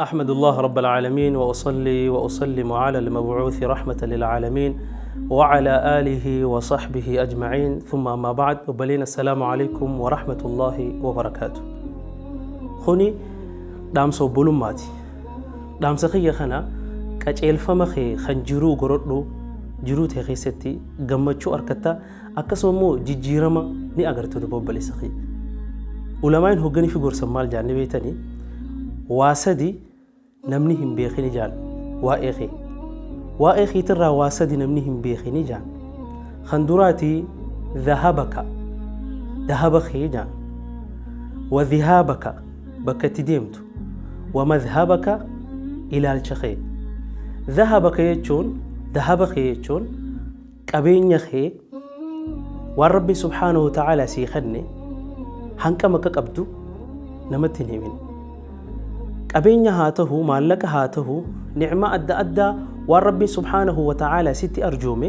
أحمد الله رب العالمين وأصلي وأسلم على المبعوث رحمة للعالمين وعلى آله وصحبه أجمعين ثم أما بعد وبلينا السلام عليكم ورحمة الله وبركاته. خوني دامسو بولماتي دامس خي خنا كاجيل فمخي خنجرو غردو jiruu ta'e keessatti gammachuu argatta akkasuma immoo jijjiirama ni agartu obboleessa kee. Ulamaan hogganii fi gorsan maal jaanne beektanii waa sadi namni hin beekini jaan waa'ee kee. Waa'ee keetirraa waa sadi namni hin beekini jaan. Kan duraatii dhahabaka dhahaba kee jaan. Wa dhihaabaka bakka itti deemtu. Wa madhabaka ilaalcha kee. Dhahabaka jechuun dhahaba kee jechuun qabeenya kee waan rabbi subhaanahu wa ta'ala sii kenne hanqama akka qabdu namatti hin himin. Qabeenya haa ta'u maallaqa haa ta'u nicmaa adda addaa waan rabbi subhaanahu wa ta'ala sitti arjoome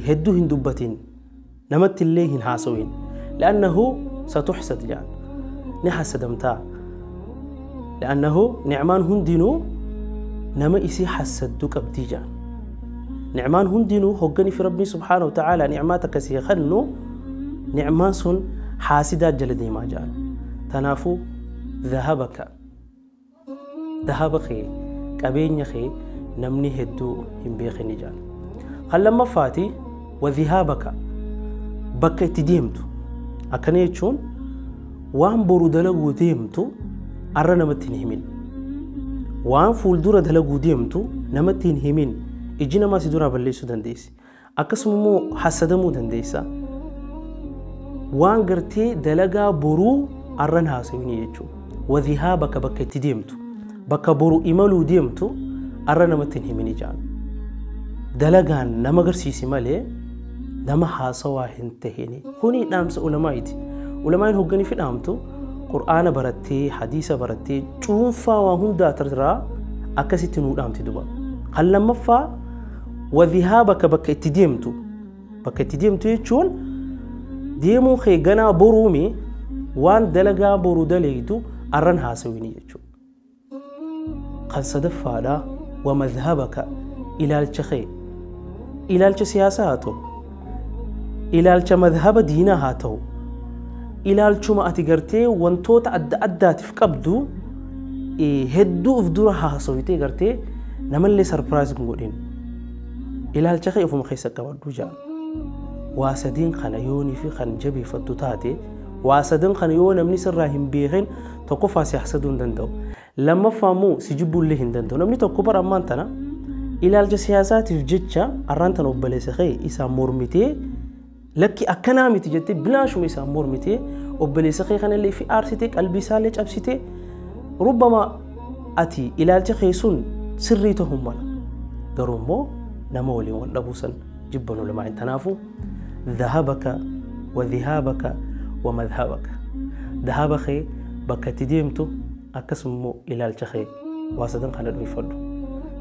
hedduu hin dubbatin namatti illee hin haasawin. لأنه ستحسد jaan ni hasadamtaa. لأنه nicmaan hundinuu nama isii hasaddu qabdii jaan. Nicmaan hundinuu hogganii fi rabbiin subhaanahu wa ta'ala nicmaa takka sii kennu nicmaan sun haasidaa jala deemaa jaan. Tanaafuu dhahabaka dhahaba kee qabeenya kee namni hedduu hin beekini jaan. Kan lammaffaati wa dhihaabaka bakka itti deemtu. Akkana jechuun waan boru dalaguu deemtu arra namatti hin himin. Waan fuuldura dalaguu deemtu namatti hin himin. Iji namaa si duraa balleessuu dandeessi. Akkasuma immoo hasadamuu dandeessa. Waan gartee dalagaa boruu arran haasawini jechuudha. Wa dhihaabaka bakka itti deemtu. Bakka boru imaluu deemtu arra namatti hin himini jaan. Dalagaan nama agarsiisi malee nama haasawaa hin tahini. Kuni dhaamsa ulamaa'iti. Ulamaan hogganii fi dhaamtu qur'aana barattee hadiisa barattee cuunfaa waa hundaa irraa akkasitti nuu dhaamti duba. Kan lammaffaa wa dhihaabaka bakka itti deemtu. Bakka itti deemtu jechuun deemuu kee ganaa boruumi waan dalagaa boruu daleeytu arran haasawini jechuudha. Kan sadaffaadha wa madhabaka ilaalcha kee. Ilaalcha siyaasaa haa ta'u, ilaalcha madhaba diinaa haa ta'u, ilaalchuma ati gartee wantoota adda addaatiif qabdu hedduu of dura haasawitee gartee namallee sarpiraayiz hin godhin. Ilaalcha kee ofuma keessa qabadhu jaan. Waa sadiin kana yoonii fi kan jabeeffattu taate waa sadiin kana yoo namni sirraa hin beekin tokkoffaa si hasaduu hin danda'u. Lammaffaa immoo si jibbuullee hin danda'u. Namni tokko bara ammaan tana ilaalcha siyaasaatiif jecha arraan tana obboleessa kee isaan mormitee lakki akkanaa miti jettee bilaashuma isaan mormitee obboleessa kee kanallee fi aarsitee qalbii isaallee cabsitee rubbama ati ilaalcha kee sun sirrii ta'uu mala. Garuu immoo nama waliin wal dhabuu san jibban ulamaa. Tanaafuu dhahabaka wa dhihaabaka wa madhabaka. Dhahaba kee bakka itti deemtu akkasuma immoo ilaalcha kee waa sadan kana dhuunfadhu.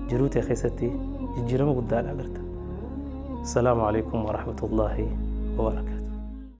Jiruu ta'e keessatti jijjiirama guddaadha agarta. Assalaamu alaikum wa rahmatullaahi wa barakaatuh.